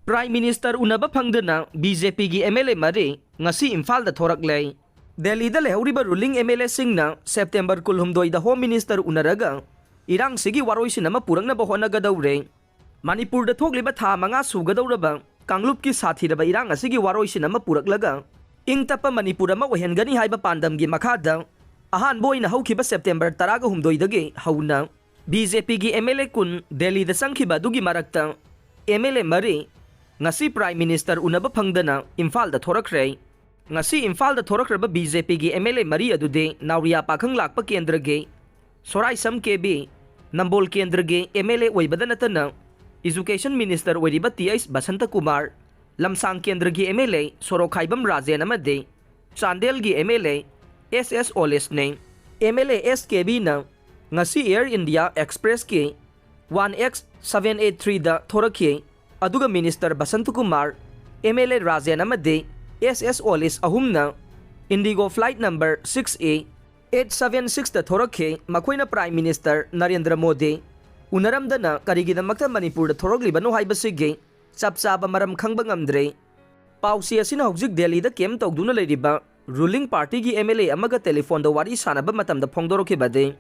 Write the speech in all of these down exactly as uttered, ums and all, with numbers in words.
Prime Minister ꯎꯅꯕ ꯐꯪꯗꯅ B J P ꯒꯤ M L A ꯃꯔꯤ ꯉꯁꯤ ꯏꯝꯐꯥꯜꯗ ꯊꯣꯔꯛꯂꯦ꯫ ꯗꯦꯜꯂꯤꯗ ꯂꯩꯍꯧꯔꯤꯕ ruling M L A ꯁꯤꯡꯅ September ꯀꯨꯟꯍꯨꯝꯗꯣꯏꯗ Home Minister ꯎꯅꯔꯒ ꯏꯔꯥꯡꯁꯤꯒꯤ ꯋꯥꯔꯣꯏꯁꯤꯟ ꯑꯃ ꯄꯨꯔꯛꯅꯕ ꯍꯣꯠꯅꯒꯗꯧꯔꯦ꯫ ꯃꯅꯤꯄꯨꯔꯗ ꯊꯣꯛꯂꯤꯕ ꯊꯥ ꯃꯉꯥ ꯁꯨꯒꯗꯧꯔꯕ ꯀꯥꯡꯂꯨꯞꯀꯤ ꯁꯥꯊꯤꯔꯕ ꯏꯔꯥꯡ ꯑꯁꯤꯒꯤ ꯋꯥꯔꯣꯏꯁꯤꯟ ꯑꯃ ꯄꯨꯔꯛꯂꯒ ꯏꯪ ꯇꯞꯄ ꯃꯅꯤꯄꯨꯔ ꯑꯃ ꯑꯣꯏꯍꯟꯒꯅꯤ ꯍꯥꯏꯕ ꯄꯥꯟꯗꯝꯒꯤ ꯃꯈꯥꯗ ꯑꯍꯥꯟꯕ ꯑꯣꯏꯅ ꯍꯧꯈꯤꯕ September ꯇꯔꯥꯒ ꯍꯨꯝꯗꯣꯏꯗꯒꯤ ꯍꯧꯅ B J P ꯒꯤ M L A ꯀꯨꯟ ꯗꯦꯜꯂꯤꯗ ꯆꯪꯈꯤꯕ ꯑꯗꯨꯒꯤ ꯃꯔꯛꯇ M L A ꯃꯔꯤ ꯉꯁꯤ Prime Minister ꯎꯅꯕ ꯐꯪꯗꯅ ꯏꯝꯐꯥꯜꯗ ꯊꯣꯔꯛꯈ꯭ꯔꯦ꯫ ꯉꯁꯤ ꯏꯝꯐꯥꯜꯗ ꯊꯣꯔꯛꯈ꯭ꯔꯕ B J P ꯒꯤ M L A ꯃꯔꯤ ꯑꯗꯨꯗꯤ ꯅꯥꯎꯔꯤꯌꯥ ꯄꯥꯈꯪ ꯂꯥꯛꯄ ꯀꯦꯟꯗ꯭ꯔꯒꯤ ꯁꯣꯔꯥꯏꯁꯝ K B, ꯅꯝꯕꯣꯜ ꯀꯦꯟꯗ꯭ꯔꯒꯤ M L A ꯑꯣꯏꯕꯗ ꯅꯠꯇꯅ Education Minister ꯑꯣꯏꯔꯤꯕ T H ꯕꯁꯟꯇ ꯀꯨꯃꯥꯔ, ꯂꯝꯁꯥꯡ ꯀꯦꯟꯗ꯭ꯔꯒꯤ M L A ꯁꯣꯔꯣꯛꯈꯥꯏꯕꯝ ꯔꯥꯖꯦꯟ ꯑꯃꯗꯤ ꯆꯥꯟꯗꯦꯜꯒꯤ M L A S S ꯑꯣꯂꯤꯁꯅꯤ꯫ M L A S K Bꯅ ꯉꯁꯤ Air India Expressꯀꯤ one X seven eight threeꯗ ꯊꯣꯔꯛꯈꯤ꯫ ꯑꯗꯨꯒ Minister Basanta Kumar, M L A Rajen ꯑꯃꯗꯤ S S ꯑꯣꯂꯤꯁ ꯑꯍꯨꯝꯅ Indigo flight number six A eight seven sixꯇ ꯊꯣꯔꯛꯈꯤ꯫ ꯃꯈꯣꯏꯅ Prime Minister Narendra Modi ꯎꯅꯔꯝꯗꯅ ꯀꯔꯤꯒꯤꯗꯃꯛꯇ ꯃꯅꯤꯄꯨꯔꯗ ꯊꯣꯔꯛꯂꯤꯕꯅꯣ ꯍꯥꯏꯕꯁꯤꯒꯤ ꯆꯞ ꯆꯥꯕ ꯃꯔꯝ ꯈꯪꯕ ꯉꯝꯗ꯭ꯔꯤ꯫ ꯄꯥꯎꯆꯦ ꯑꯁꯤꯅ ꯍꯧꯖꯤꯛ ꯗꯦꯜꯂꯤꯗ camp ꯇꯧꯗꯨꯅ ꯂꯩꯔꯤꯕ ruling partyꯒꯤ M L A ꯑꯃꯒ telephoneꯗ ꯋꯥꯔꯤ ꯁꯥꯟꯅꯕ ꯃꯇꯝꯗ ꯐꯣꯡꯗꯣꯔꯛꯈꯤꯕꯗꯤ,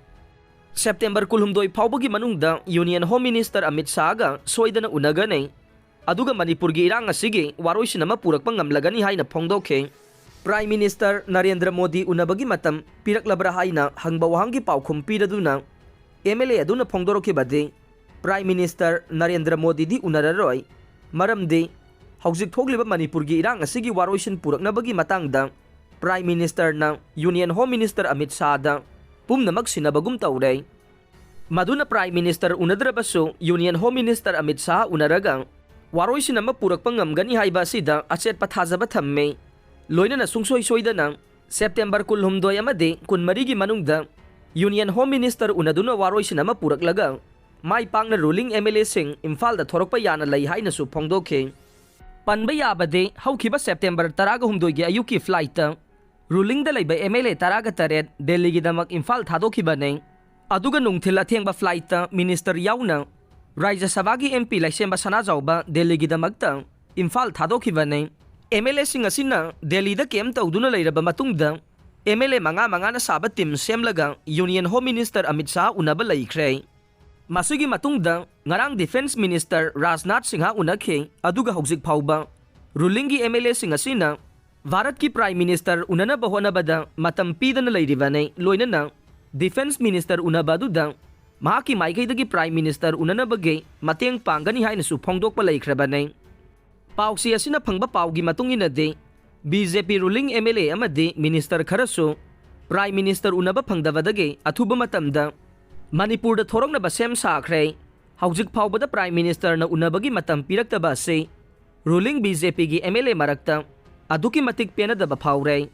September ꯀꯨꯟꯍꯨꯝꯗꯣꯏ ꯐꯥꯎꯕꯒꯤ ꯃꯅꯨꯡꯗ Union Home Minister ꯑꯃꯤꯠ ꯁꯥꯍꯒ ꯁꯣꯏꯗꯅ ꯎꯅꯒꯅꯤ, ꯑꯗꯨꯒ ꯃꯅꯤꯄꯨꯔꯒꯤ ꯏꯔꯥꯡ ꯑꯁꯤꯒꯤ ꯋꯥꯔꯣꯏꯁꯤꯟ ꯑꯃ ꯄꯨꯔꯛꯄ ꯉꯝꯂꯒꯅꯤ ꯍꯥꯏꯅ ꯐꯣꯡꯗꯣꯛꯈꯤ꯫ Prime Minister ꯅꯔꯦꯟꯗ꯭ꯔ ꯃꯣꯗꯤ ꯎꯅꯕꯒꯤ ꯃꯇꯝ ꯄꯤꯔꯛꯂꯕ꯭ꯔꯥ ꯍꯥꯏꯅ ꯍꯪꯕ ꯋꯥꯍꯪꯒꯤ ꯄꯥꯎꯈꯨꯝ ꯄꯤꯔꯗꯨꯅ M L A ꯑꯗꯨꯅ ꯐꯣꯡꯗꯣꯔꯛꯈꯤꯕꯗꯤ, Prime Minister ꯅꯔꯦꯟꯗ꯭ꯔ ꯃꯣꯗꯤꯗꯤ ꯎꯅꯔꯔꯣꯏ, ꯃꯔꯝꯗꯤ ꯍꯧꯖꯤꯛ ꯊꯣꯛꯂꯤꯕ ꯃꯅꯤꯄꯨꯔꯒꯤ ꯏꯔꯥꯡ ꯑꯁꯤꯒꯤ ꯋꯥꯔꯣꯏꯁꯤꯟ ꯄꯨꯔꯛꯅꯕꯒꯤ ꯃꯇꯥꯡꯗ Prime Ministerꯅ Union Home Minister Amit ꯁꯥꯍꯗ ꯄꯨꯝꯅꯃꯛ ꯁꯤꯟꯅꯕꯒꯨꯝ ꯇꯧꯔꯦ꯫ ꯃꯗꯨꯅ Prime Minister ꯎꯅꯗ꯭ꯔꯕꯁꯨ Union Home Minister Amit Shah ꯎꯅꯔꯒ ꯋꯥꯔꯣꯏꯁꯤꯟ ꯑꯃ ꯄꯨꯔꯛꯄ ꯉꯝꯒꯅꯤ ꯍꯥꯏꯕ ꯑꯁꯤꯗ ꯑꯆꯦꯠꯄ ꯊꯥꯖꯕ ꯊꯝꯃꯤ꯫ ꯂꯣꯏꯅꯅ ꯁꯨꯡꯁꯣꯏ ꯁꯣꯏꯗꯅ September ꯀꯨꯟꯍꯨꯝꯗꯣꯏ ꯑꯃꯗꯤ ꯀꯨꯟꯃꯔꯤꯒꯤ ꯃꯅꯨꯡꯗ Union Home Minister ꯎꯅꯗꯨꯅ ꯋꯥꯔꯣꯏꯁꯤꯟ ꯑꯃ ꯄꯨꯔꯛꯂꯒ ꯃꯥꯏ ꯄꯥꯛꯅ ruling M L Aꯁꯤꯡ ꯏꯝꯐꯥꯜꯗ ꯊꯣꯔꯛꯄ ꯌꯥꯅ ꯂꯩ ꯍꯥꯏꯅꯁꯨ ꯐꯣꯡꯗꯣꯛꯈꯤ꯫ ꯄꯟꯕ ꯌꯥꯕꯗꯤ, ꯍꯧꯈꯤꯕ September ꯇꯔꯥꯒ ꯍꯨꯝꯗꯣꯏꯒꯤ ꯑꯌꯨꯛꯀꯤ flightꯇ rulingꯗ ꯂꯩꯕ M L A ꯇꯔꯥꯒ ꯇꯔꯦꯠ ꯗꯦꯜꯂꯤꯒꯤꯗꯃꯛ ꯏꯝꯐꯥꯜ ꯊꯥꯗꯣꯛꯈꯤꯕꯅꯤ꯫ ꯑꯗꯨꯒ ꯅꯨꯡꯊꯤꯜ ꯑꯊꯦꯡꯕ flightꯇ Minister ꯌꯥꯎꯅ ꯔꯥꯖ꯭ꯌ ꯁꯚꯥꯒꯤ M P ꯂꯩꯁꯦꯝꯕ ꯁꯅꯥꯖꯥꯎꯕ ꯗꯦꯜꯂꯤꯒꯤꯗꯃꯛꯇ ꯏꯝꯐꯥꯜ ꯊꯥꯗꯣꯛꯈꯤꯕꯅꯤ꯫ M L Aꯁꯤꯡ ꯑꯁꯤꯅ ꯗꯦꯜꯂꯤꯗ ꯀꯦꯝꯞ ꯇꯧꯗꯨꯅ ꯂꯩꯔꯕ ꯃꯇꯨꯡꯗ, M L A ꯃꯉꯥ ꯃꯉꯥꯅ ꯁꯥꯕ ꯇꯤꯝ ꯁꯦꯝꯂꯒ Union Home Minister Amit Shah ꯎꯅꯕ ꯂꯩꯈ꯭ꯔꯦ꯫ ꯃꯁꯤꯒꯤ ꯃꯇꯨꯡꯗ ꯉꯔꯥꯡ Defence Minister ꯔꯥꯖꯅꯥꯊ ꯁꯤꯡꯍ ꯎꯅꯈꯤ, ꯑꯗꯨꯒ ꯍꯧꯖꯤꯛ ꯐꯥꯎꯕ ꯔꯨꯂꯤꯡꯒꯤ M L Aꯁꯤꯡ ꯑꯁꯤꯅ ꯚꯥꯔꯠꯀꯤ Prime Minister ꯎꯅꯅꯕ ꯍꯣꯠꯅꯕꯗ ꯃꯇꯝ ꯄꯤꯗꯅ ꯂꯩꯔꯤꯕꯅꯤ꯫ ꯂꯣꯏꯅꯅ Defence Minister ꯎꯅꯕ ꯑꯗꯨꯗ ꯃꯍꯥꯛꯀꯤ ꯃꯥꯏꯀꯩꯗꯒꯤ Prime Minister ꯎꯅꯅꯕꯒꯤ ꯃꯇꯦꯡ ꯄꯥꯡꯒꯅꯤ ꯍꯥꯏꯅꯁꯨ ꯐꯣꯡꯗꯣꯛꯄ ꯂꯩꯈ꯭ꯔꯕꯅꯤ꯫ ꯄꯥꯎꯆꯦ ꯑꯁꯤꯅ ꯐꯪꯕ ꯄꯥꯎꯒꯤ ꯃꯇꯨꯡ ꯏꯟꯅꯗꯤ, B J P ruling M L A ꯑꯃꯗꯤ minister ꯈꯔꯁꯨ Prime Minister ꯎꯅꯕ ꯐꯪꯗꯕꯗꯒꯤ ꯑꯊꯨꯕ ꯃꯇꯝꯗ ꯃꯅꯤꯄꯨꯔꯗ ꯊꯣꯔꯛꯅꯕ ꯁꯦꯝ ꯁꯥꯈ꯭ꯔꯦ꯫ ꯍꯧꯖꯤꯛ ꯐꯥꯎꯕꯗ Prime Ministerꯅ ꯎꯅꯕꯒꯤ ꯃꯇꯝ ꯄꯤꯔꯛꯇꯕ ꯑꯁꯤ ruling B J Pꯒꯤ M L A ꯃꯔꯛꯇ ꯑꯗꯨꯛꯀꯤ ꯃꯇꯤꯛ ꯄꯦꯟꯅꯗꯕ ꯐꯥꯎꯔꯦ꯫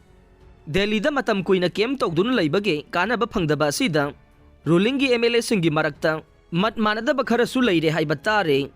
ꯗꯦꯜꯂꯤꯗ ꯃꯇꯝ ꯀꯨꯏꯅ ꯀꯦꯝꯞ ꯇꯧꯗꯨꯅ ꯂꯩꯕꯒꯤ ꯀꯥꯟꯅꯕ ꯐꯪꯗꯕ ꯑꯁꯤꯗ ꯔꯨꯂꯤꯡꯒꯤ M L Aꯁꯤꯡꯒꯤ ꯃꯔꯛꯇ ꯃꯠ ꯃꯥꯟꯅꯗꯕ ꯈꯔꯁꯨ ꯂꯩꯔꯦ ꯍꯥꯏꯕ ꯇꯥꯔꯦ꯫